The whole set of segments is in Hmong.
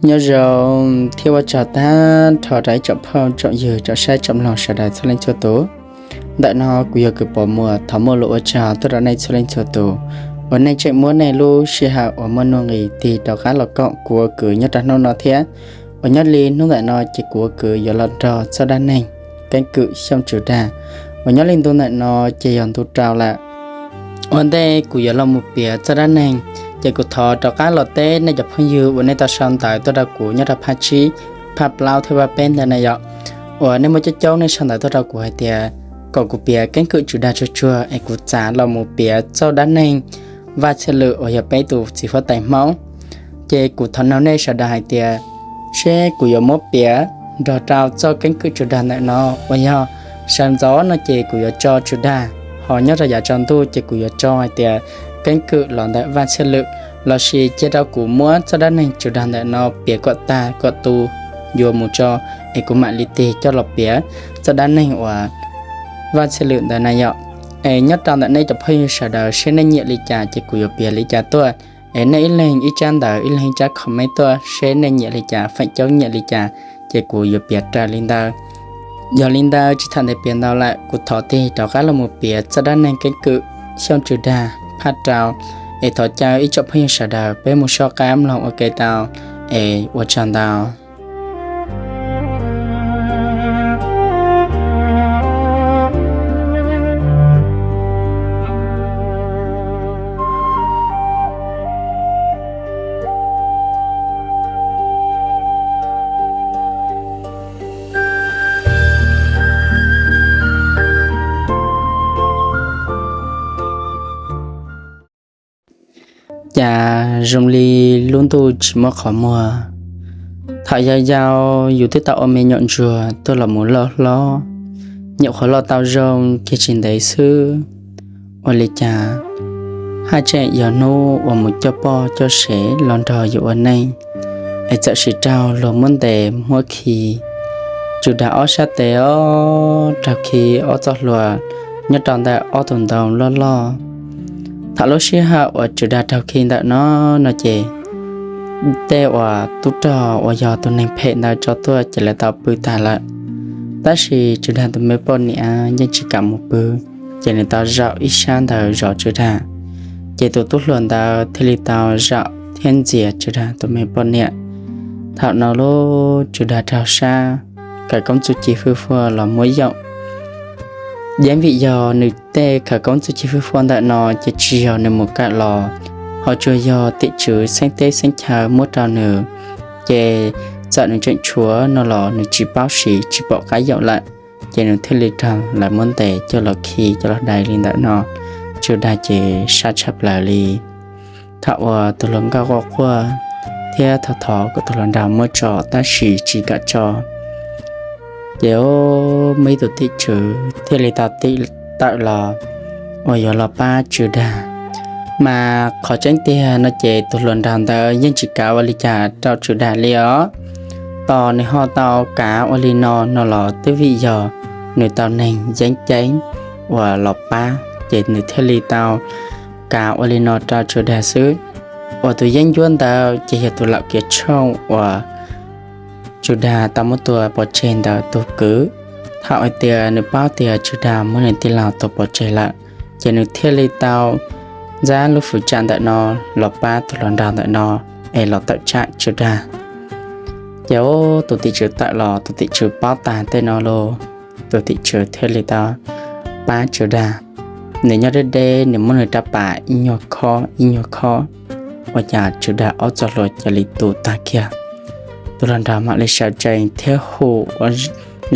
Nyob zoo thiab ua tsaug tag nrho rau ib tsoom phooj tsoom ywg tsoom saib tsoom mloog sawv daws txhua leej txhua tus. Ntawm no kuv yog Kws Pov Muas thov muaj lus ua tsaug tuaj rau nej txhua leej txhua tus uas nej tseem muab nej lub sij hawm uas muaj nuj nqis tig rov qab los koom kuv ua kwv nyob rau hnub no thiab. Uas nyob li hnub ntawm no ces kuv ua kwv yuav los nrog txoj dab neeg Keeb Kwm Xyooj Tswv Dag. Uas nyob li ntu ntawm no ces yog ntu rau lawm. Ua ntej kuv yuav los mus piav txoj dab neeg, ces kuv thov rov qab los teb nej cov phooj ywg uas nej tau sau ntawv tuaj rau kuv nyob rau phaj tsib, phaj plaub thiab phaj peb ntawd na yom. Uas nej muaj coob coob nej sau ntawv tuaj rau kuv hais tias kom kuv piav Keeb Kwm Tswv Dag tsuag tsuag es kuv txav los mus piav txoj dab neeg Vaj Txhiaj Lwm uas yog peb tus txiv huab tais Hmoob. Ces kuv thov nug nej sawv daws hais tias seb kuv yuav muab piav nrog rau txoj Keeb Kwm Tswv Dag ntawm no uas yog sawv ntxov no ces kuv yuav tso Tswv Dag, ho nyob rau yav tsaus ntuj ces kuv yuav tso hais tias Keeb Kwm los ntawm Vaj Txhiaj Lwm, lossis cia rau kuv muab txoj dab neeg Tswv Dag ntawm no piav kom tag kom tu yuav mus tso, es kuv mam li tig coj los piav txoj dab neeg uas Vaj Txhiaj Lwm ntawd na yom. Es nyob rau ntawm nej cov phooj ywg sawv daws seb nej nyiam li cas ces kuv yuav piav li cas tuaj. Es nej ib leeg ib tsab ntawv ib leeg ib tsab comment tuaj seb nej nyiam li cas, feem coob nyiam li cas ces kuv yuav piav raws li ntawd. Yog li ntawd tsis tham ntev piav ntau lawm, kuv thov tig rov qab los mus piav txoj dab neeg Keeb Kwm Xyooj Tswv Dag phaj rau. Es thov caw ib tsoom phooj ywg sawv daws peb mus soj qab mloog ua ke tau, es ua tsaug ntau. Cas zoo li lub ntuj tsis muaj qhov muag, thaum yau yau yus twb tau ua me nyuam ntsuag tuaj los mus loj hlob, nyuam qhuav los tau zoo kiag tsis ntev xwb, ua li cas haj tseem yog hnub uas mus coj poj coj sev los nrog yus ua neej, es txawm sim raug luag muab ntes muab khi, Tswv Dag ob sab tes ob raug khi ob txoj hlua nyob rau ntawm ob tug ntoo loj loj. Thaum lub sij hawm uas Tswv Dag raug khi ntawm no, no ces tej uas tub rog uas yog tus neeg phem ntawd tso tuaj ces lawv tau pw tag lawm. Tab sis Tswv Dag tus me poj niam yeej tsis kam mus pw, ces nws tau zaum ib sab ntawd zov Tswv Dag, ces tus tub hluas ntawd thiaj li tau zaum thiab ntxias Tswv Dag tus me poj niam. Thaum no lub Tswv Dag raug sab, khawv koob txuj ci fwj fuaj los muab yoom. Yeej vim yog nws tej khawv koob txuj ci fwj fuaj ntawm no ces tsis yog nws mus kawm los, ho tsuas yog tim tswv xeeb teb xeeb chaw muab rau nws, ces txawm nws tseem tshuav no los nws tsis paub siv tsis pom qab yoom lawm, ces nws thiaj li raug lawv muab ntes coj los khi coj los dai li ntawm no. Tswv Dag ces sab tshaj plaws li. Thaum uas tus hluas nkauj quaj quaj thiab thov thov kom tus hluas nraug muab tso tab sis tsis kam tso, ces muaj ib tus tim tswv thiaj li tau tawm los uas yuav los pab Tswv Dag. Mas qhov tseeb tiag no ces tus hluas nraug ntawd yeej tsis kav ua li cas rau Tswv Dag li os. Tos nws ho tau kav ua li no no los twb vim yog nws tau neeg yeeb ceeb uas los pab, ces nws thiaj li tau kav ua li no rau Tswv Dag xwb. Uas tus yeeb ncuab ntawd ces yog tus laum kiav tshooj uas Tswv Dag tau muab tua pov tseg ntawd tus kwv. Thaum hais tias nws paub tias Tswv Dag muab nws tij laug tua pov tseg lawm, ces nws thiaj li tau ntxab lub fwv tsam ntawm no los pab tus hluas nraug ntawm no es los tawm tsam Tswv Dag. Ces tus tim tswv tawm los, tus tim tswv paub tas tej no los, tus tim tswv thiaj li tau pab Tswv Dag. Nws nyob deb deb, nws muab nws rab pas ib nyuag khob ib nyuag khob, ua cas Tswv Dag ob txoj hlua cia li tu tag kiag. Tus hluas nraug mam li sawv tsees thiab hu ua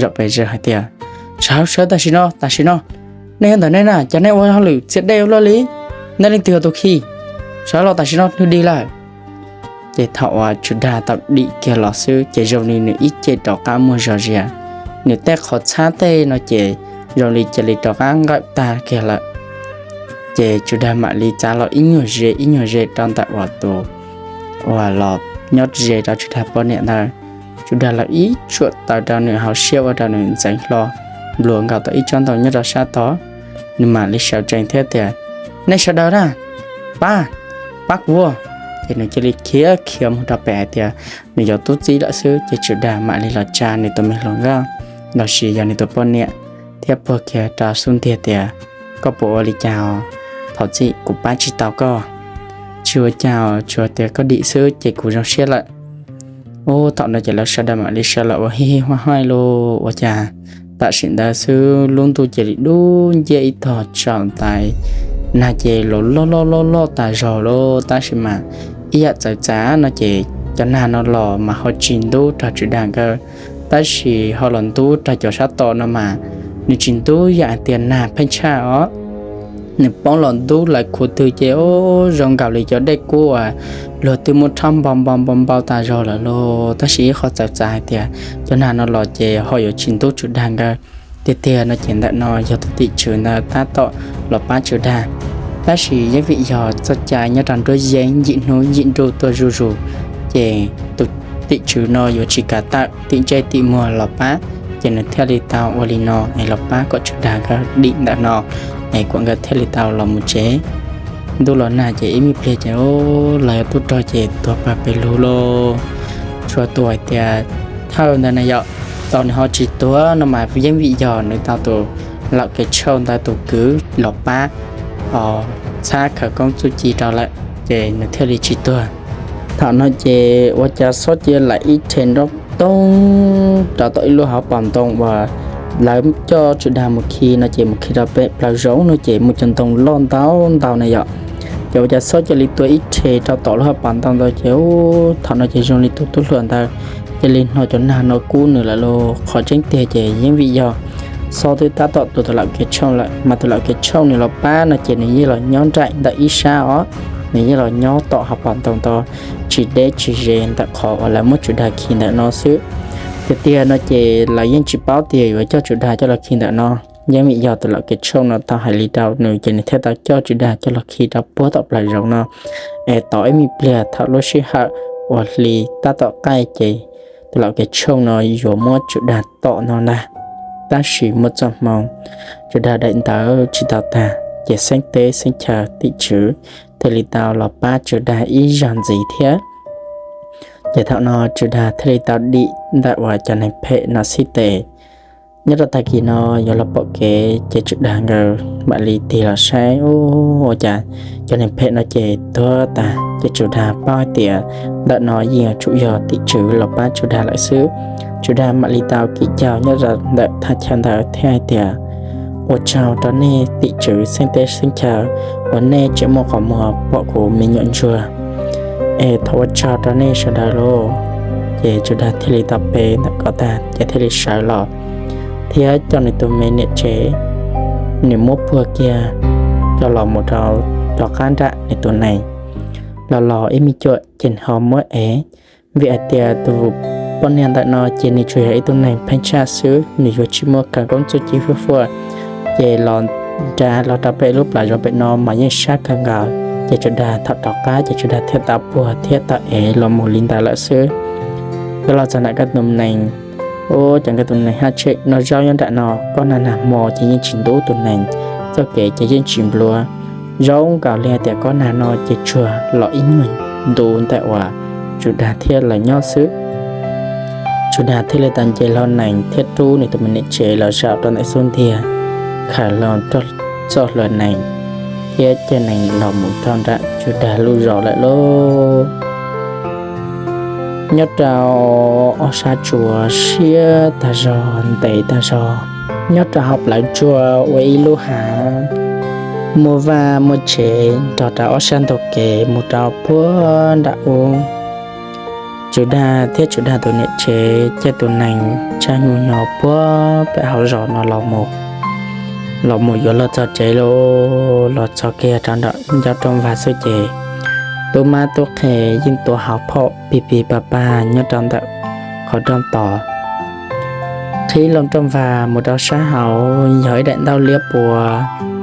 zaum pes zaws hais tias, Sawv, sawv tam sim no, tam sim no! Nej nyob ntawm nej na, cas nej ua hauj lwm txias dej ua luaj li? Nej leej twg yog tus khi? Sawv los tam sim no, nws dig lawm! Ces thaum uas Tswv Dag tau dim kiag los xwb ces zoo li nws ib ce rov qab muag zog zias, nws tej qhov txhab tej no ces zoo li cia li rov qab nqawm tag kiag lawm. Ces Tswv Dag mam li txav los ib nyuag ze ib nyuag ze rau ntawm uas tus uas los nyob ze rau Tswv Dag poj niam ntawd. Tswv Dag los ib tsuam taw rau nws hauv siab ua rau nws ntxeev hlo, nplua nkaus tau ib tsob ntoo nyob rau sab tod. Nws mam li sawv tsees thiab tias, Nej sawv daws na, pab, pab kuv! ces nws cia li khiav khiav mus rau pem hais tias nws yuav tub txib lawm xwb. Ces Tswv Dag mam li los tsa nws tus me hluas nkauj los sis yog nws tus poj niam thiab puag kiag rau xub ntiag tias, Koj puas ua li cas os? Thov txim, kuv pab tsis tau koj. Tsis ua cas, tsuas tias koj dim xwb ces kuv zoo siab lawm. Ub, thaum no ces lawv sawv daws mam li sawv los ua hij hij haj haj lauj. Ua cas tam sim ntawd xwb lub ntuj cia li dub nciab ib tog tsaus ntais, nag ces los loj loj loj loj tas zog lauj. Tab sis mas ib yam txawv txav no ces cov nag no los mas ho tsis ntub rau Tswv Dag nkawd, tab sis ho los ntub rau cov sab tom no mas nws tsis ntub yam hais tias nag pheej tshaj os. Nws poob los ntub lawv qhov twg ces ub zoo nkaus li cov dej kub uas luag twb muab rhaub npau npau npau npau tas zog lawm lauj. Tab sis ib qho txawv txav hais tias cov nag no los ces ho yuav tsis ntub Tswv Dag nkawd tiag tiag no ces ntawm no yog tus tim tswv ntawd tab tom los pab Tswv Dag. Tab sis yeej vim yog txoj cai nyob rau nruab yeeb yim hnub yim ntuj tuaj zuj zus, ces tus tim tswv no yuav tsis kam tawm tim ntsej tim muag los pab, ces nws thiaj li tau ua li no es los pab kom Tswv Dag nkawd dim ntawm no es kom nkawd thiaj li tau los mus tsev. Ntuj los nag ces ib me pliag ces ub, los yog tub rog ces tuag pag pes lug lauj. Tsuas tuag hais tias thawj ntawd na yom, tau nws ho tsis tuag no mas yeej vim yog nws tau tus laum kev tshooj ntawd tus kwv los pab, txhab khawv koob txuj ci rau lawm ces nws thiaj li tsis tuag. Thaum no ces ua cas xob cia li ib rhe nrov toog rau tom ib lub hauv paus ntoo uas lawv coj Tswv Dag mus khi no ces mus khi rau pem plaws zoov no ces muaj cov ntoo loj ntau ntau na yom. Ces ua cas xob cia li tua ib rhe rau tom lub hauv paus ntoo ntawd ces ub, thaum no ces zoo li tus tub hluas ntawd cia li hnov cov nag no kub nws lawm lauj. Qhov tseeb tiag ces yeej vim yog xob twb tab tom tua tus laum kev tshooj lawm, mas tus laum kev tshooj nws los pab no ces nws yeej los nyob nraim ntawm ib sab os, nws yeej los nyob tom hauv paus ntoo tod, tsis deb tsis ze ntawm qhov uas lawv muab Tswv Dag khi ntawm no xwb. Tiag tiag no ces lawv yeej tsis paub tias yuav coj Tswv Dag coj los khi ntawm no. Yeej vim yog tus laum kev tshooj no tau hais li rau nws ces nws thiaj tau coj Tswv Dag coj los khi rau puag tom plaws zoov no. Es tos ib me pliag thaum lub sij hawm uas hli tab tom qaij ces tus laum kev tshooj no yuav muab Tswv Dag tom no ntag. Tab sis muaj txoj hmoo Tswv Dag daim ntawv tsis tau tag ces xeeb teb xeeb chaw tim tswv thiaj li tau los pab Tswv Dag ib zaug ntxiv thiab. Ces thaum no Tswv Dag thiaj li tau dim ntawm uas cov neeg phem no xib tes. Nyob rau tag kis no yuav los pom kev ces Tswv Dag nkawd mam li tig los saib ub, ua cas cov neeg phem no ces tuag tag. Ces Tswv Dag paub hais tias ntawm no yeej yuav tsum yog tim tswv los pab Tswv Dag lawm xwb. Tswv Dag mam li tau kis caug nyob rau ntawm thaj chaw ntawd thiab hais tias, Ua tsaug rau nej tim tswv xeeb teb xeeb chaw uas nej tseem muaj qhov muag pom kuv me nyuam ntsuag, es thov ua tsaug rau nej sawv daws lauj. Ces Tswv Dag thiaj li tau pe ntawm ko tag ces thiaj li sawv los thiab coj nws tus me niam tsev, nws muab puag kiag coj los mus rau rov qab nram nws tus nees. Los los ib me cuam ces nws ho muab ev, vim hais tias tus poj niam ntawm no ces nws tsuas yog ib tug neeg pheej tshaj xwb, nws yuav tsis muaj khawv koob txuj ci fuj fuaj. Ces los nrad los rau pem lub plawv zoov pem no mas yeej sab kawg nkaus. Ces Tswv Dag thaum rov qab ces Tswv Dag thiaj tau puag thiab tau ev los mus li ntawd lawm xwb. Twb los txog nram nkawd tus nees, ub, ces nkawd tus nees haj tshem noj zaub nyob nram no, koj nag nag hmo ces yeej tsis ntub tus nees, txoj kev ces yeej tsis nplua. Zoo nkaus li hais tias koj nag no ces tsuag los ib nyuag ntu ntawm uas Tswv Dag thiab lawv nyob xwb. Tswv Dag thiaj li tau nce hlo nees thiab rub nws tus me niam tsev los zaum rau ntawm xub ntiag, khaws hlo txoj hlua nees thiab caij nees los mus rau nram Tswv Dag lub zos lawm lauj. Nyob rau ob sab tsuas siab tag zog ntev tag zog, nyob rau hauv plawv tsuas ua ib lub hav, muaj vaj muaj tsev nrog rau ob sab ntug kev mus rau puag nram ub. Tswv Dag thiab Tswv Dag tus niam tsev caij tus nees tshaj nyuag nyo puag pem hauv zos no los mus, los mus yuav luag txog tsev lauj. Los txog kiag rau nram ncauj rooj vag xwb ces tub mab tub qhe yeej tuav hauv phom pig pig pag pag nyob rau ntawm qhov rooj tod. Qhib loo rooj vag mus rau sab hauv yog ib daim ntaub liab pua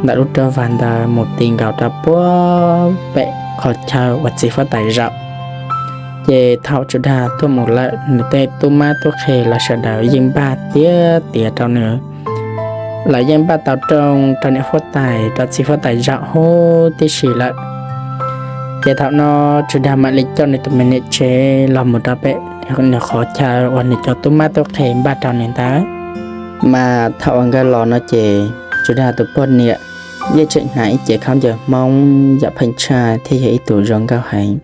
ntawm lub rooj vag ntawd mus ti nkaus rau puag pem qhov chaw uas txiv huab tais zaum. Ces thaum Tswv Dag tuaj mus lawm, nws tej tub mab tub qhe los sawv daws yeej npaj tiav tiav rau nws. Lawv yeej npaj tau rooj rau niam huab tais, rau txiv huab tais zaum huv tib si lawm. Ces thaum no Tswv Dag mam li coj nws tus me niam tsev los mus rau pem nws qhov chaw uas nws cov tub mab tub qhe npaj rau nws ntawd. Mas thaum uas nkawd los no ces Tswv Dag tus poj niam yeej tseem hnav ib cev khaub ncaws Hmoob yam pheej tshaj thiab yog ib tug zoo nkauj heev.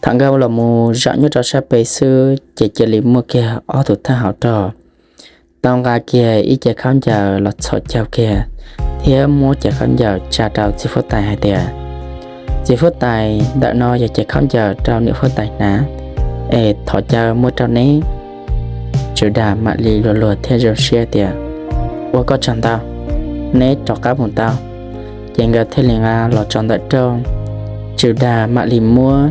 Thaum nkawd los mus zaum nyob rau sab pem xwb ces cia li muaj kiag ob tug thab hau rog tau nqa kiag ib cev khaub ncaws los txhos caug kiag thiab muab cev khaub ncaws tsa rau txiv huab tais hais tias, Txiv huab tais, ntawm no yog cev khaub ncaws rau niam huab tais hnav, es thov caw muab rau neb. Tswv Dag mam li luag luag thiab zoo siab tias, Ua koj tsaug ntau, neb rov qab mus tau. Ces nkawd thiaj li nqa los tso ntawm rooj. Tswv Dag mam li muab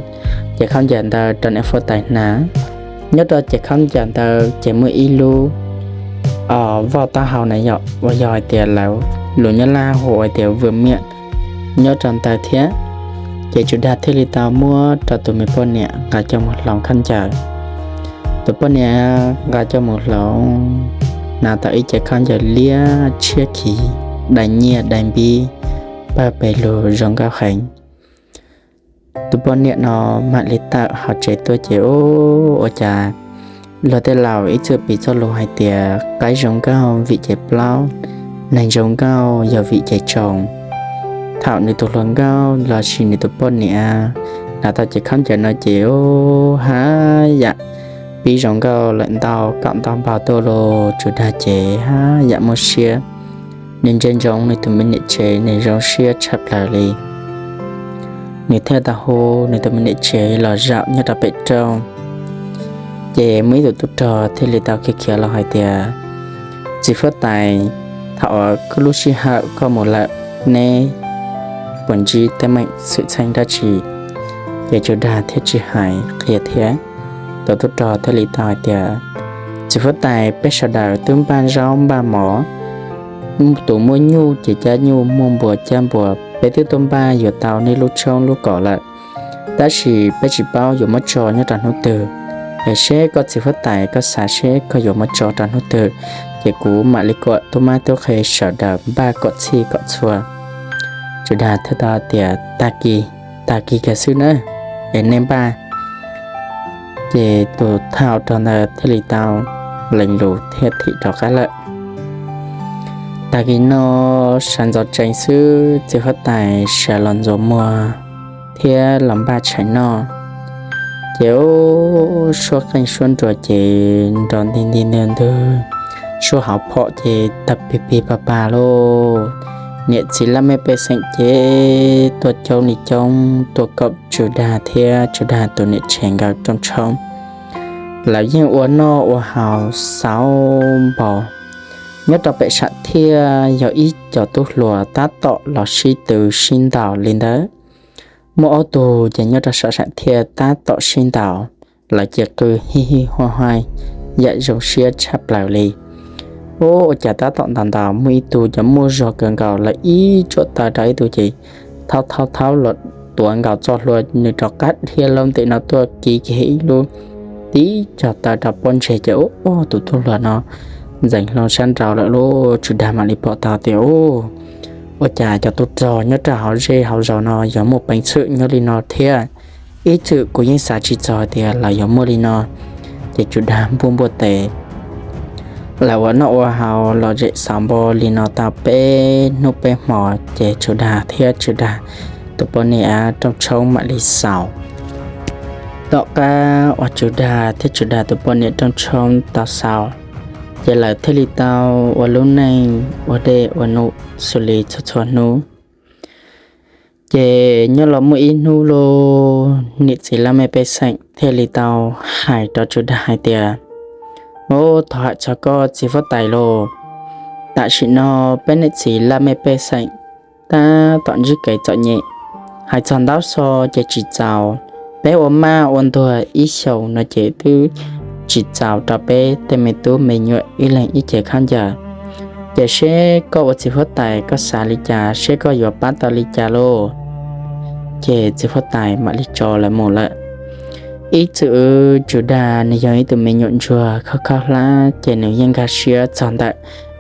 cev khaub ncaws ntawd rau niam huab tais hnav. Nyob rau cev khaub ncaws ntawd ces muaj ib lub voj taub hau na yom, uas yog hais tias lawv lus Nyab Laj hu hais tias vwm miam nyob rau ntawd thiab. Ces Tswv Dag thiaj li tau muab rau tus me poj niam nqa coj mus hloov khaub ncaws. Tus poj niam nqa coj mus hloov, hnav tau ib cev khaub ncaws liab tshiab khiv, dai nyiaj dai npib, pawg pes lug zoo nkauj heev. Tus poj niam no mam li tawm hauv tsev tuaj ces, ua cas luag tej laus ib txwm piv txoj lus hais tias qaib zoo nkauj vim ces plaub, neeg zoo nkauj yog vim ces tsoo. Thaum nws tus hluas nkauj lossis nws tus poj niam hnav tau cev khaub ncaws no ces, haj yam pib zoo nkauj lawm ntau kom ntau npaug tuaj los Tswv Dag ces haj yam muaj siab. Nws ntsia ntsoov nws tus me niam tsev nws zoo siab tshaj plaws li. Nws thiaj tau hu nws tus me niam tsev los zaum nyob rau pem rooj. Ces muaj ib tug tub rog thiaj li tau khiav khiav los hais tias, Txiv huab tais, thaum uas lub sij hawm koj mus lawm, neb puas ntsib teeb meem xwm txheej dab tsi? Ces Tswv Dag thiaj tsis hais qhia thiab. Tus tub rog thiaj li tau hais tias, Txiv huab tais, peb sawv daws twb npaj zaub npaj mov, tus muaj nyuj ces cab nyuj, muaj npua cab npua, peb twb tuaj npaj yuav tau nej lub tshoob lub kos lawm, tab sis peb tsis paub yuav muab tso nyob rau hnub twg. Es seb koj txiv huab tais koj xav seb koj yuav muab tso rau hnub twg, ces kuv mam li kom tub mab tub qhe sawv daws npaj kom txhij kom txhua. Tswv Dag thiaj tau tias, Tag kis, tag kis kiag xwb na, es nej npaj. Ces tus thab hau rog ntawd thiaj li tau lees lus thiab thim rov qab lawm. Tag kis no sawv ntxov tsees xwb, txiv huab tais sawv los ntxuav muag thiab los npaj tshais noj. Ces ub, suab qeej suab nruas ces nrov nti nti ntug ntug, suab hauv phom ces tawg pig pig pag pag lauj. Niam txiv laj mej pej xeem ces tuaj coob li coob tuaj koom Tswv Dag thiab Tswv Dag tus niam tsev nkawd rooj tshoob. Lawv yeej ua noj ua haus xauv npaum. Nyob rau pem sam thiaj yog ib co tub hluas tab tom los sib tw sib ntaus li ntawd. Muaj ob tug ces nyob rau saum sam thiaj tab tom sib ntaus, lawv ces qw hij hij huaj huaj yam zoo siab tshaj plaws li. Ub, ua cas tab tom ntaus ntaus muaj ib tug cov muaj zog kawg nkaus lawv ib tsuam taw rau ib tug ces thaub thaub thaub los tuav nkaus txoj hlua nws rov qab dhia loo ntawm no tuaj kiv kiag ib lub tib co taw rau pob ntseg ces ub, tus tub hluas no ntxeev hlo sab nraud lawm lauj. Tswv Dag mam li pom tau tias ub, ua cas cov tub rog nyob rau hauv zej hauv zos no yog muaj peev xwm nyob li no thiab. Ib txwm kuv yeej xav tsis txog tias lawv yuav muaj li no. Ces Tswv Dag npuaj npuaj tes, lawv ua noj ua haus los zem xauv npo li no tau peb hnub peb hmo ces Tswv Dag thiab Tswv Dag tus poj niam rooj tshoob mam li xaus. Tom qab uas Tswv Dag thiab Tswv Dag tus poj niam rooj tshoob tau xaus, ces lawv thiaj li tau ua lub neej ua dej ua num xws li txhua txhua hnub. Ces nyob los muaj ib hnub lauj, niam txiv laj mej pej xeem thiaj li tau hais rau Tswv Dag hais tias, Ub, thov hais txog koj txiv huab tais lauj, tam sim no peb niam txiv laj mej pej xeem tab tom ntsib kev txom nyem. Hais txog ntaub xo ces tsis txaus, peb ua maj ua ntuag ib xyoos no ces twb tsis txaus rau peb tej me tub me nyuam ib leeg ib cev khaub ncaws. Ces seb koj ua txiv huab tais koj xav li cas, seb koj yuav pab tau li cas lauj? Ces txiv huab tais mam li tso lawv mus lawm. Ib txwm Tswv Dag nws yog ib tug me nyuam ntsuag khaub khaub hlab ces nws yeej nkag siab txog ntawm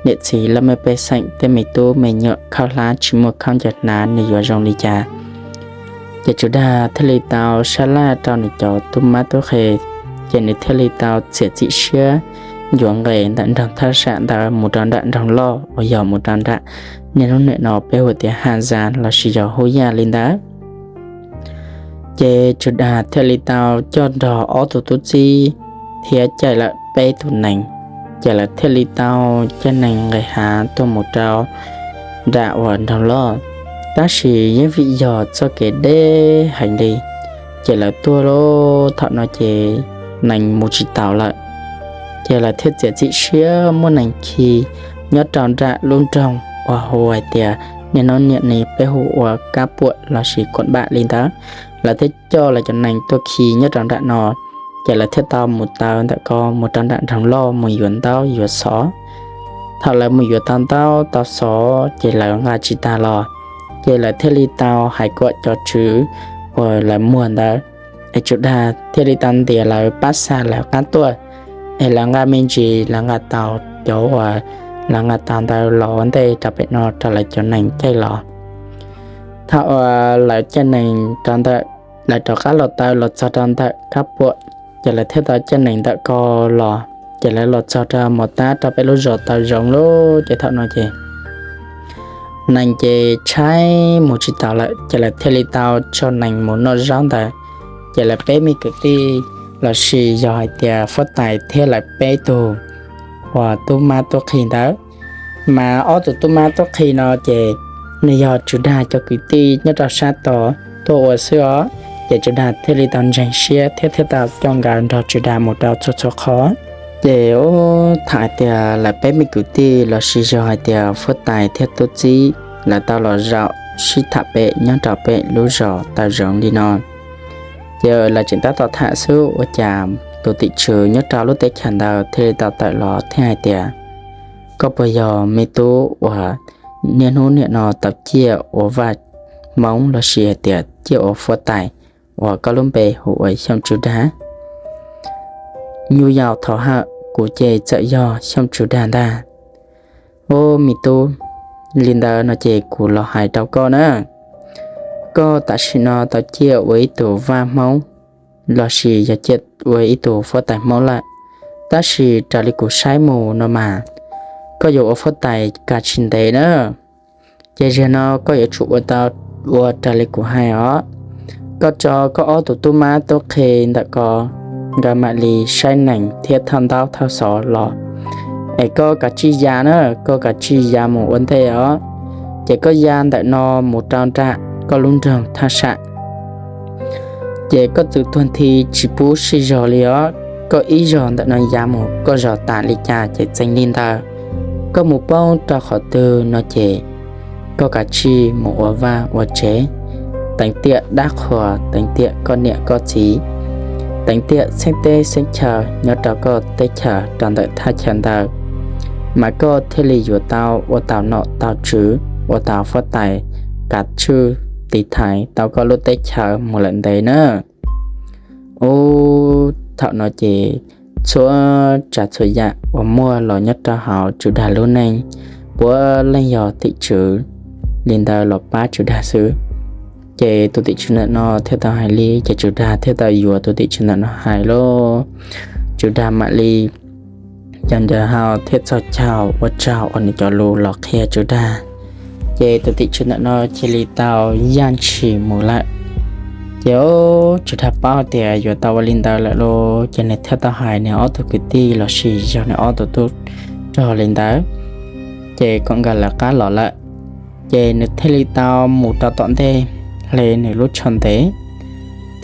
niam txiv laj mej pej xeem tej me tub me nyuam khaub hlab tsis muaj khaub ncaws hnav nws yuav zoo li cas. Ces Tswv Dag thiaj li tau sab laj rau nws cov tub mab tub qhe, ces nws thiaj li tau txiav txim siab yuav nqes ntawm nroog Thaj Sam ntawd mus rau nram nroog loj uas yog mus rau nram niaj hnub nim no peb hu tias Haj Zas lossis yog Hub Yaj li ntawd. Ces Tswv Dag thiaj li tau coj nrog ob tug tub txib thiab caij lawm peb tus nees, ces lawv thiaj li tau caij nees nqis hav tuaj mus rau nram uas nroog loj. Tab sis yeej vim yog txoj kev deb heev li, ces lawv tuaj lub thaum no ces nees mus tsis taus lawm, ces lawv thiaj txiav txim siab muab nees khi nyob rau nram lub nroog uas hu hais tias niaj hnub nim no peb hu ua Kab Puam lossis Kuam Npam li ntawd. Lawv thiaj coj lawv cov nees tuaj khi nyob rau nram no, ces lawv thiaj tau mus taw ntawm ko mus rau nram nroog loj mus yuav ntaub yuav xov. Thaum lawv mus yuav tau ntaub tau xov ces lawv nqa tsis tag los, ces lawv thiaj li tau hais kom cov tswv uas lawv muag ntawd, es Tswv Dag thiaj li tau ntiav lawv pab xa lawv qab tuaj, es lawv nqa me ntsis lawv nqa tau cov uas lawv nqa tau ntawd los ua ntej rau pem no rau lawv cov nees caij los. Thaum uas lawv caij nees rau ntawm, lawv rov qab los taw los txog rau ntawm Kab Puam, ces lawv thiaj tau caij nees ntawm ko los, ces lawv los txog rau mos tab rau pem lub zos Taw Zoov lawm. Ces thaum no ces nees ces tshaib mus tsis taus lawm, ces lawv thiaj li tau tso nees mus noj zaub ntawd. Ces lawv peb me kwv tij lossis yog hais tias fuab tais thiab lawv peb tug uas tub mab tub qhe ntawd, mas ob tug tub mab tub qhe no ces nws yog Tswv Dag cov kwv tij nyob rau sab tod tuaj ua xwb os. Ces Tswv Dag thiaj li tau ntseeg siab thiab thiaj tau coj nkawd nrog Tswv Dag mus rau txhua txhua qhov. Ces ub, thaum hais tias lawv peb me kwv tij lossis yog hais tias fuab tais thiab tub txib lawv tau los zaum sib tham pem nyob rau pem lub zos Taw Zoov li no, ces lawv tseem tab tom tham xwb ua cas tus tim tswv nyob rau lub teb chaws ntawd thiaj li tau tawm los thiab hais tias, Koj puas yog me tub uas niaj hnub nim no tau ciaj ua vaj hmoob lossis hais tias ciaj ua fuab tais uas koj lub npe hu ua Xyooj Tswv Dag? Nyuj yaus thaum hawm kuv ces txawm yog Xyooj Tswv Dag ntag. Ub, me tub, li ntawd no ces kuv los hais rau koj na, koj tam sim no tau ciaj ua ib tug vaj hmoob lossis yog ciaj ua ib tug fuab tais hmoob lawm, tab sis raws li kuv saib mus no mas koj yuav ua fuab tais kav tsis ntev na. Ces zaum no koj yuav tsum ua tau ua raws li kuv hais os. Koj tso koj ob tug tub mab tub qhe ntawm ko, nkawd mam li saib nees thiab thauj ntaub thauj xov los, es koj kav tsij ya na, koj kav tsij ya mus ua ntej os. Ces koj ya ntawm no mus rau nram koj lub nroog Thaj Sam, ces koj txwv tuag nthi tsis pub sij zog li os. Koj ib zog ntawm no ya mus koj zog tas li cas ces txeev li ntawd. Koj mus poob rau qhov twg no ces koj kav tsij mus ua vaj ua tsev, teev tiam dab qhuas, teev tiam koj niam koj txiv, teev tiam xeeb teb xeeb chaw nyob rau koj teb chaws rau ntawm thaj chaw ntawd, mas koj thiaj li yuav tau ua tau nom tau tswv, ua tau fuab tais kav tswj tiv thaiv tau koj lub teb chaws mus lawm ntev na. Ub, thaum no ces txhua tsav txhua yam uas muaj los nyob rau hauv Tswv Dag lub neej, puav leej yog tim tswv li ntawd los pab Tswv Dag xwb. Ces tus tim tswv ntawm no thiaj tau hais li, ces Tswv Dag thiaj tau yuav tus tim tswv ntawm no hais lauj. Tswv Dag mam li cov ncaws hau thiab txhos caug ua tsaug uas nws cov lus los qhia Tswv Dag. Ces tus tim tswv ntawm no cia li tau yaj ntshis mus lawm. Ces Tswv Dag paub tias yuav tau ua li ntawd lawm lauj, ces nws thiaj tau hais nws ob tug kwv tij lossis yog nws ob tug tub rog li ntawd, ces kom nkawd lawv qab los lawm. Ces nws thiaj li tau mus rau tom ntej, hle nws lub tsho ntev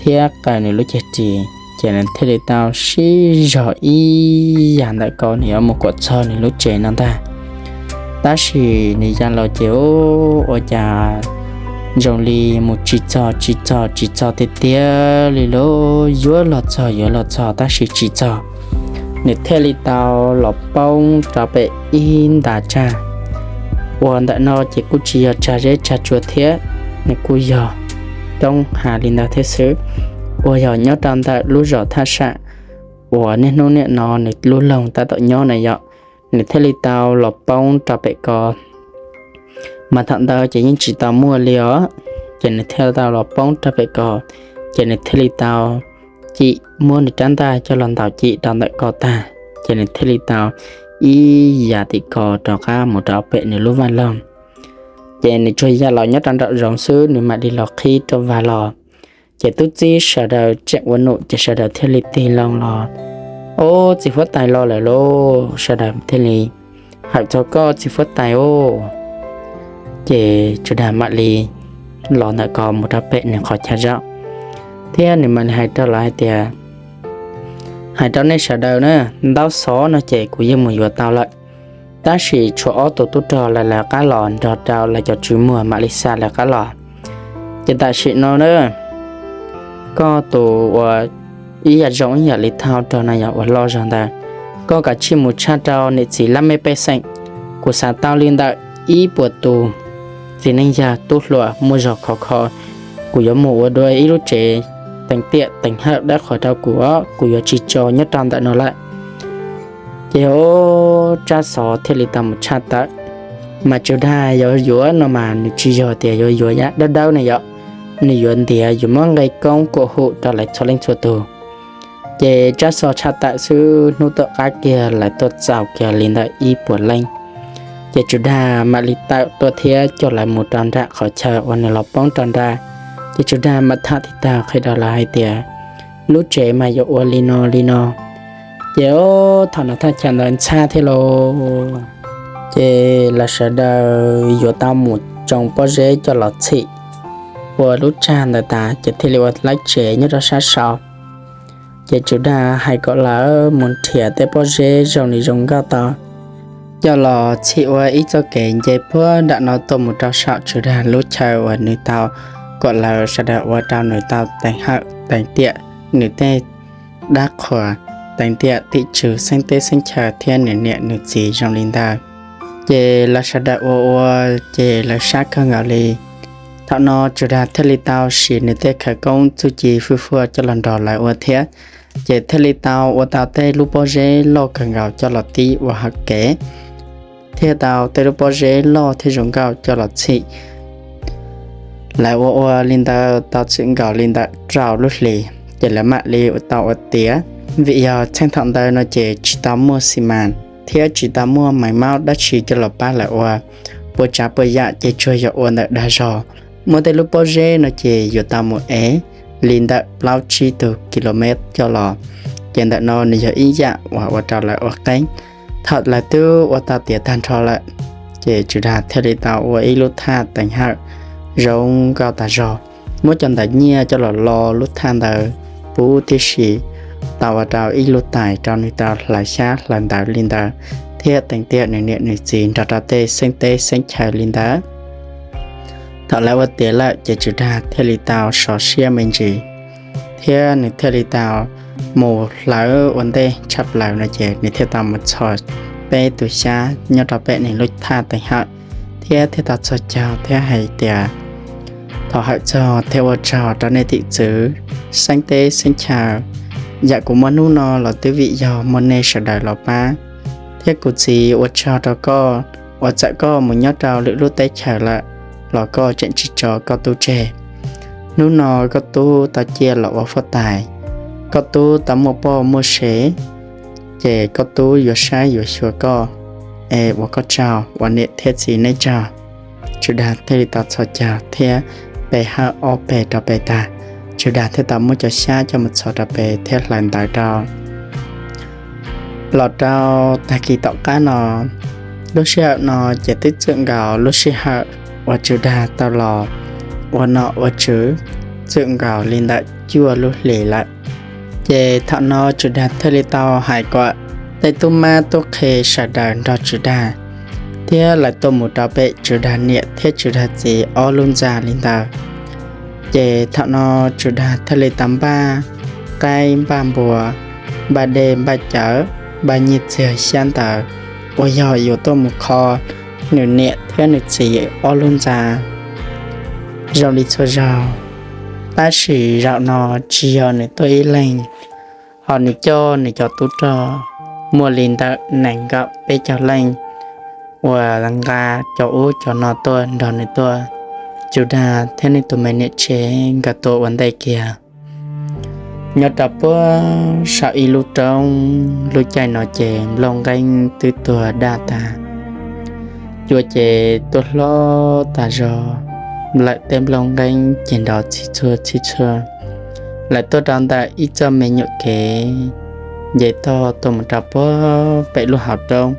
thiab qaws nws lub ceg ris, ces nws thiaj li tau sib zog ib yam ntawm ko nws yuav mus kom txog nws lub tsev no ntag. Tab sis nws ya los ces ua cas zoo li mus tsis txog tsis txog tsis txog tiag tiag li lauj, yuav los txog yuav los txog tab sis tsis txog. Nws thiaj li tau los poob rau pem ib nta tsag, uas ntawm no ces kuj tsis yog tsag zeb tsag tsua thiab, nws kuj yog roob hav li ntawd thiab xwb, uas yog nyob rau ntawm lub zos Thaj Sam uas niaj hnub niam no nws lub loog tab tom nyob na yom. Nws thiaj li tau los poob rau pem ko, mas thaum ntawd ces yeej tsis tau muaj li os. ces nws thiaj tau los poob rau pem ko, ces nws thiaj li tau cim muab nws rab ntaj coj los ntaus cim rau ntawm ko tag, ces nws thiaj li tau ib yam tim ko rov qab mus rau pem nws lub vaj loog. Ces nws tsuas ya los nyob rau nraum zoov xwb, nws mam li los qhib rau vag los. Ces tub txib sawv daws tseem ua num, ces sawv daws thiaj li tig loo los, Ob, txiv huab tais los lawm lauj! Sawv daws thiaj li, Hawm txog koj txiv huab tais os! Ces Tswv Dag mam li los ntawm ko mus rau pem nws qhov chaw zaum, thiab nws mam li hais rau lawv hais tias, Hais rau nej sawv daws na, ntaub xov no ces kuv yeej mus yuav tau lawm, tab sis tshuav ob tug tub rog lawv lawv qab los nrog rau lawv cov tswv muag mam li xa lawv qab los. Ces tam sim no na, koj tus uas ib yam zoo ib yam li thauj rog no yog uas loj zog ntawd, koj kav tsij mus tshaj rau niam txiv lab mej pej xeem. Kuv xav tau li ntawm ib puas tus txiv neej yawg tub hluas muaj zog khov kho, kuv yuav mus ua dua ib lub tsev teev tiam teev hawm dawb qhuas rau kuv, kuv yuav tsis tso nyob rau ntawm no lawm. Ces Tsab Xov thiaj li tau mus tshaj tawm. Mas Tswv Dag yuav yuav no mas nws tsis yog tias yuav yuav yam dawb dawb ne yom, nws yuav ntiav yuav muab nqe koob kuam hum rau lawv txhua leej txhua tus. Ces Tsab Xov tshaj tawm xwb, hnub tom qab kiag lawv tuaj txaus kiag li ntawm ib puas leej. Ces Tswv Dag mam li tawm tuaj thiab coj lawv mus rau nram qhov chaw uas nws los poob rau nram. Ces Tswv Dag mam tham tiv tag qhia rau lawv hais tias, Lub tsev mas yuav ua li no li no. Ces thaum no thaj chaw ntawd ntxhab thiab lauj. Ces lawv sawv daws yuav tau mus tsoo pob zeb coj los txhim ua lub tsag ntawd tas, ces thiaj li ua lawv tsev nyob rau sab saud. Ces Tswv Dag hais kom lawv mus nrhiav tej pob zeb zoo li zoo nkauj tau coj los txhim ua ib txoj kev nce puag nram no tuaj mus rau saum Tswv Dag lub chaw uas nws tau kom lawv sawv daws ua rau nws tau teev hawm teev tiam nws tej dab qhuas, teev tiam tim tswv xeeb teb xeeb chaw thiab nws niam nws txiv zoo li ntawd. Ces lawv sawv daws ua ua, ces lawv sab kawg nkaus li. Thaum no Tswv Dag thiaj li tau siv nws tej khawv koob txuj ci fwj fuaj coj los nrog lawv ua thiab. Ces thiaj li tau ua tau tej lub pob zeb loj kawg nkaus coj los tib ua hauv kev, thiaj tau tej lub pob zeb loj thiab zoo nkauj coj los txhim. Lawv ua ua li ntawd tau txwm nkaus li ntawm rau lub hlis, ces lawv mam li tau ua tiav. Vim yog txheej thaum ntawd no ces tsis tau muaj xi mas thiab tsis tau muaj mais maub dab tsi coj los pab lawv ua. Ua tsav puas yam ces tsuas yog ua ntawm dag zog. Muaj tej lub pob zeb no ces yuav tau mus ev li ntawm plaub tsib tug kilomev coj los. Ces ntawm no nws yog ib yam uas ua rau lawv ua qeeb. Thaum lawv twb ua tau tiav tag nrho lawm, ces Tswv Dag thiaj li tau ua ib lub thaj teev hawm zoo nkauj tas zog, muab cov ntawv nyiaj coj los lo lub thaj ntawd pub tib si, tau ua rau ib lub tais rau nws tau hlawv xyab hlawv ntawv li ntawd, thiab teev tiam nws niam nws txiv nrog rau tej xeeb teb xeeb chaw li ntawd. Thaum lawv ua tiav lawm ces Tswv Dag thiaj li tau sov siab me ntsis, thiab nws thiaj li tau mus hlawv ua ntej tshaj plaws no ces nws thiaj tau mus txhos peb tus xyab nyob rau pem nws lub thaj teev hawm, thiab thiaj tau txhos caug thiab hais tias, Thov hawm txog thiab ua tsaug rau nej tim txwv xeeb teb xeeb chaw. Yam kuv muaj hnub no los twb vim yog muaj nej sawv daws los pab, thiab kuv txiv ua tsaug rau koj uas txawm koj mus nyob rau lwm lub teb chaws lawm los koj tseem tsis tso koj tub tseg. Hnub no koj tub tau ciaj los ua huab tais, koj tub tau muaj poj muaj sev, ces koj tub yuav saib yuav xyuas koj, es ua koj tsaug, ua niam thiab txiv neb tsaug. Tswv Dag thiaj li tau txhos caug thiab pe hawm ob peg rau pem tag, Tswv Dag thiaj tau muab cov xyab coj mus txhos rau pem thiab hlawv ntawv rau. Los rau tag kis tom qab no, lub sij hawm no ces twb txwm nkaus lub sij hawm uas Tswv Dag tau los ua nom ua tswv, txwm nkaus li ntawm cuaj lub hlis lawm. Ces thaum no Tswv Dag thiaj li tau hais kom tej tub mab tub qhe sawv daws nrog Tswv Dag thiab lawv tuaj mus rau pem Tswv Dag niam thiab Tswv Dag txiv ob lub ntxa li ntawd. Ces thaum no Tswv Dag thiaj li tau npaj qaib npaj npua, npaj dej npaj cawv, npaj nyiaj txiag xyab ntawv uas yog yuav tuaj mus kho nws niam thiab nws txiv ob lub ntxa zoo li txhua zaug. Tab sis zaum no tsis yog nws tuaj ib leeg, ho nws coj nws cov tub rog muaj li ntawm nees nkaum peb caug leej uas nqa cov ub cov no tuaj nrog nws tuaj. Tswv Dag thiab nws tus me niam tsev nkawd tuaj ua ntej kiag. Nyob rau puag saum ib lub roob, lub caij no ces nplooj nqeeb twb tuag daj tag, cua ces tuaj hlob tas zog, lawm tej nplooj nqeeb ces nrov txhij txhua txhij txhua. Lawv tuaj rau ntawm ib txoj me nyuam kev nce toj tuaj mus rau puag pem lub hauv roob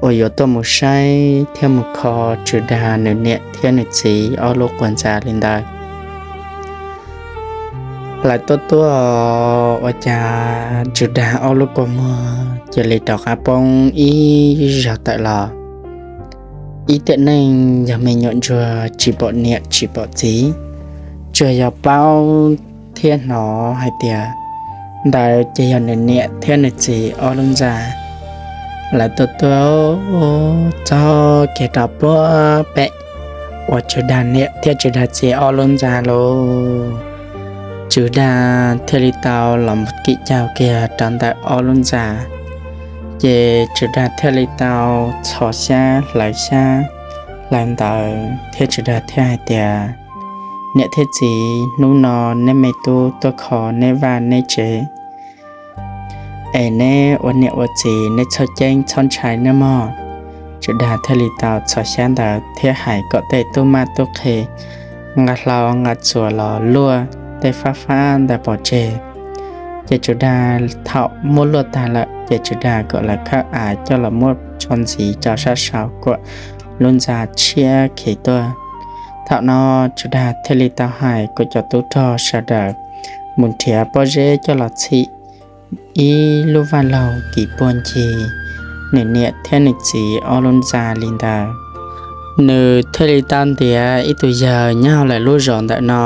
uas yuav tuaj mus saib thiab mus kho Tswv Dag nws niam thiab nws txiv ob lub quas ntxa li ntawd. Lawv tuaj tuaj ua cas Tswv Dag ob lub kua muag cia li rov qab poob ib zaug tawm los. Ib tiam neej yog me nyuam ntsuag tsis pom niam tsis pom txiv, tsuas yog paub thiab hnov hais tias ntawd ces yog nws niam thiab nws txiv ob lub ntxa. Lawv tuaj tuaj txog kiag rau puag pem uas Tswv Dag niam thiab Tswv Dag txiv ob lub ntxa lauj. Tswv Dag thiaj li tau los mus kim caug kiag rau ntawm ob lub ntxa. Ces Tswv Dag thiaj li tau txhos xyab hlawv xyab hlawv ntawv thiab Tswv Dag thiaj hais tias, niam thiab txiv, hnub no neb me tub tuaj kho neb vaj neb tsev, es neb ua niam ua txiv neb txhob ceeb txhob ntshai nawb mog. Tswv Dag thiaj li tau txhos xyab ntawv thiab hais kom tej tub mab tub qhe nqa hlau nqa txuas los luaj tej fab fab ntawd pov tseg. Ces Tswv Dag thaum muab luaj tag lawm ces Tswv Dag kom lawv khawb av coj los muab tso ntxiv rau sab saud kom lub ntxa tshiab khiv tuaj. Thaum no Tswv Dag thiaj li tau hais kom cov tub rog sawv daws mus nrhiav pob zeb coj los txhim ib lub vaj laug kis puag ncig nws niam thiab nws txiv ob lub ntxa li ntawd. Nws thiaj li tau ntiav ib tug yawg nyob lawm lub zos ntawm no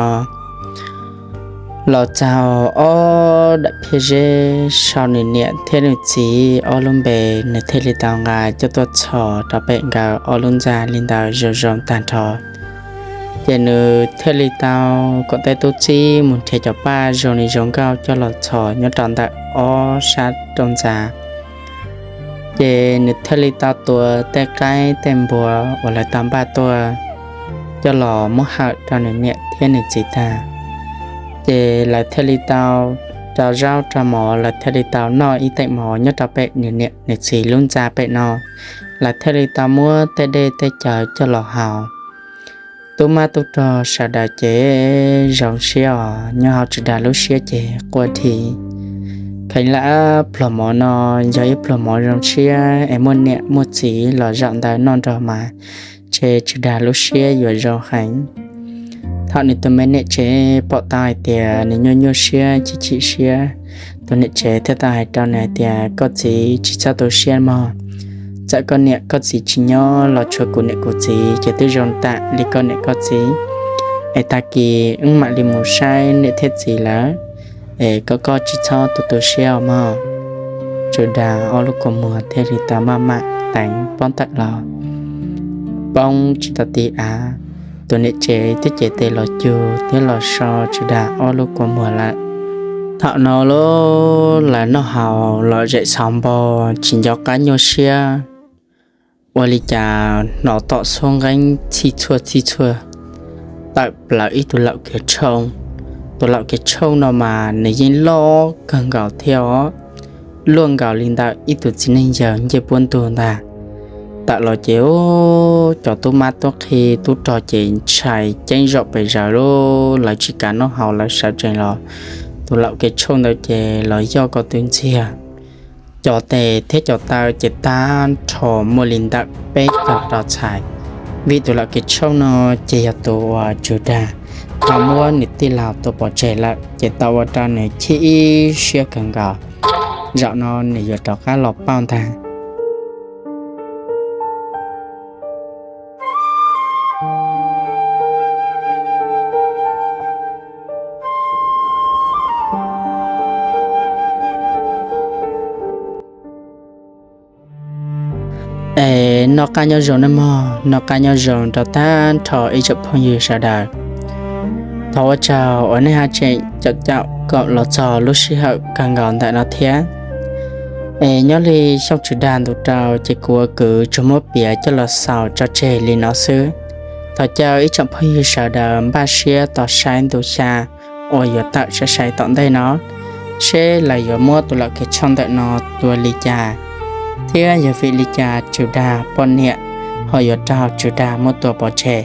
los txaug ob daim phiab zeb sau nws niam thiab nws txiv ob lub npe, nws thiaj li tau nqa coj tuaj txhos rau pem nkawd ob lub ntxa li ntawd zoo zoo tag nrho. Ces nws thiaj li tau kom tej tub txib mus nrhiav cov paj zoo li zoo nkauj coj los txhos nyob rau ntawm ob sab rau ntxa. Ces nws thiaj li tau tua tej qaib tej npua uas lawv tau npaj tuaj coj los muab hawm rau nws niam thiab nws txiv tag. Ces lawv thiaj li tau rau zaub rau mov, lawv thiaj li tau noj ib teem mov nyob rau pem nws niam nws txiv lub ntxa pem no. Lawv thiaj li tau muab tej dej tej cawv coj los haus. Tub mab tub rog sawv daws ces zoo siab os, nyob hauv Tswv Dag lub siab ces quaj dhi. Kheev lam pluag mov no yog ib pluag mov zoo siab es muaj niam muaj txiv los zaum ntawd noj nrog mas, ces Tswv Dag lub siab yuav zoo heev. Thaum nws tus me niam tsev pom tau hais tias nws nyuaj nyuaj siab chim chim siab, tus niam tsev thiaj tau hais rau nws hais tias, koj txiv tsis txhob tu siab mog. Txawm koj niam koj txiv tsis nyob los tshuav kuv niam kuv txiv ces twb zoo tam li koj niam koj txiv. Es tag kis wb mam li mus saib niam thiab txiv lawm, es koj koj tsis txhob tu tu siab os mog. Tswv Dag ob lub kua muag thiaj li tau maj mam teev pob tawm los, poob tsis tau ti av. Tus niam tsev twb cev tes los cug thiab los so Tswv Dag ob lub kua muag lawm. Thaum no lawv noj haus los zem xauv npo, tsis nco qab nyuaj siab, ua li cas hnov tom xub nqeeb txhij txhua txhij txhua tawm plaws ib tug laum kiav tshooj. Tus laum kiav tshooj no mas nws yeej loj kawg nkaus thiab os, luaj nkaus li ntawm ib tug txiv neej yawg ncej puab ntug ntag. Tawm los ces cov tub mab tub qhe tub rog ces ntshai ceeb zom pes zaws lawm, lawv tsis kam noj haus lawv sawv tsees los. Tus laum kiav tshooj ntawd ces los yog ko tw ntxiag, cov tes thiab cov taw ces tag nrho muaj li ntawm peb caug rau txhais. Vim tus laum kiav tshooj no ces yog tus uas Tswv Dag tau muab nws tij laug tua pov tseg lawm ces tau ua rau nws chim ib siab kawg nkaus. Zaum no nws yuav rov qab los pauj ntag. Es noj qab nyob zoo nawb mog, noj qab nyob zoo rau tag nrho ib tsoom phooj ywg sawv daws. Thov ua tsaug uas nej haj tseem caum caum kom los txog lub sij hawm kawg nkaus ntawm no thiab. Es nyob li xyooj Tswv Dag ntu rau ces kuv ua kwv tsuas muab piav coj los xaus tso tseg li no xwb. Thov caw ib tsoom phooj ywg sawv daws npaj siab tos saib ntu xya uas yuav tawm sai sai tom ntej no, seb lawv yuav muab tus lam kev tshooj ntawm no tua li cas, thiab yog vim li cas Tswv Dag poj niam ho yuav raug Tswv Dag muab tua pov tseg.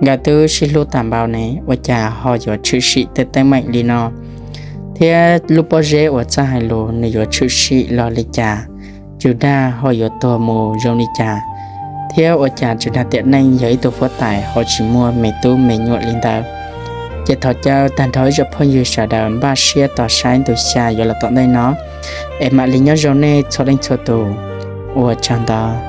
Nkawd twb sib hlub tag npaum ne, ua cas ho yuav tshwm sim tej teeb meem li no, thiab lub pob zeb uas txawj hais lus nws yuav tshwm sim los li cas, Tswv Dag ho yuav tuag mus zoo li cas, thiab ua cas Tswv Dag tiam neej yog ib tug huab tais ho tsis muaj me tub me nyuam li ntawd. Ces thov caw tag nrho ib tsoom phooj ywg sawv daws npaj siab tos saib ntu xya yuav los tom ntej no, es mam li nyob zoo nej txhua leej txhua tus. Ua tsaug ntau.